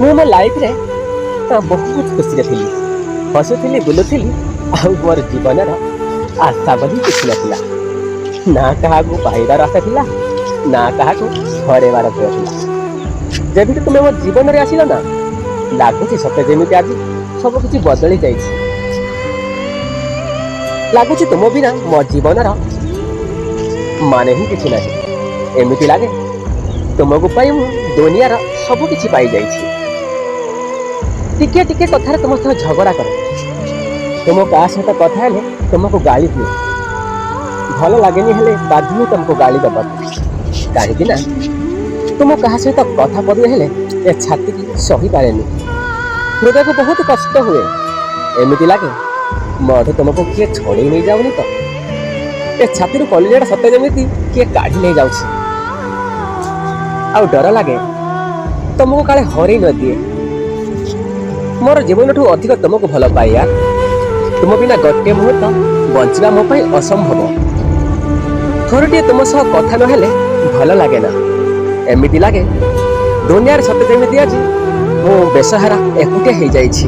ମୁଁ ମୋ ଲାଇଫରେ ତ ବହୁତ ଖୁସିରେ ଥିଲି, ହସୁଥିଲି, ବୁଲୁଥିଲି ଆଉ ମୋର ଜୀବନର ଆଶା ବୋଲି କିଛି ନଥିଲା। ନା କାହାକୁ ପାଇବାର ଆଶା ଥିଲା, ନା କାହାକୁ ହରେଇବାର ଭୟ ଥିଲା। ଯେବେଠୁ ତୁମେ ମୋ ଜୀବନରେ ଆସିଲ ନା, ଲାଗୁଛି ସତେ ଯେମିତି ଆଜି ସବୁ କିଛି ବଦଳି ଯାଇଛି। ଲାଗୁଛି ତୁମ ବିନା ମୋ ଜୀବନର ମାନେ ହିଁ କିଛି ନାହିଁ। ଏମିତି ଲାଗେ ତୁମକୁ ପାଇ ମୁଁ ଦୁନିଆର ସବୁ କିଛି ପାଇଯାଇଛି। ଟିକେ ଟିକେ କଥାରେ ତୁମ ସହ ଝଗଡ଼ା କରେ। ତୁମ କାହା ସହିତ କଥା ହେଲେ ତୁମକୁ ଗାଳି ଦିଏ। ଭଲ ଲାଗେନି, ହେଲେ ବାଧ୍ୟ ହୁଏ ତୁମକୁ ଗାଳି ଦେବାକୁ, କାହିଁକି ନା ତୁମ କାହା ସହିତ କଥା ପଦିଏ ହେଲେ ଏ ଛାତିକି ସହିପାରେନି, ହୃଦୟକୁ ବହୁତ କଷ୍ଟ ହୁଏ। ଏମିତି ଲାଗେ ମୋଠୁ ତୁମକୁ କିଏ ଛଡ଼େଇ ନେଇଯାଉନି ତ। ଏ ଛାତିରୁ କଲିଜାଟା ସତେ ଯେମିତି କିଏ କାଢ଼ି ନେଇଯାଉଛି। ଆଉ ଡର ଲାଗେ ତୁମକୁ କାଳେ ହରେଇ ନଦିଏ। ମୋର ଜୀବନଠୁ ଅଧିକ ତୁମକୁ ଭଲ ପାଏ ୟାର। ତୁମ ବିନା ଗୋଟିଏ ମୁହୂର୍ତ୍ତ ବଞ୍ଚିବା ମୋ ପାଇଁ ଅସମ୍ଭବ। ଥରଟିଏ ତୁମ ସହ କଥା ନହେଲେ ଭଲ ଲାଗେ ନା। ଏମିତି ଲାଗେ ଦୁନିଆରେ ସତେ ଯେମିତି ଆଜି ମୁଁ ବେସହାରା, ଏକୁଟିଆ ହେଇଯାଇଛି।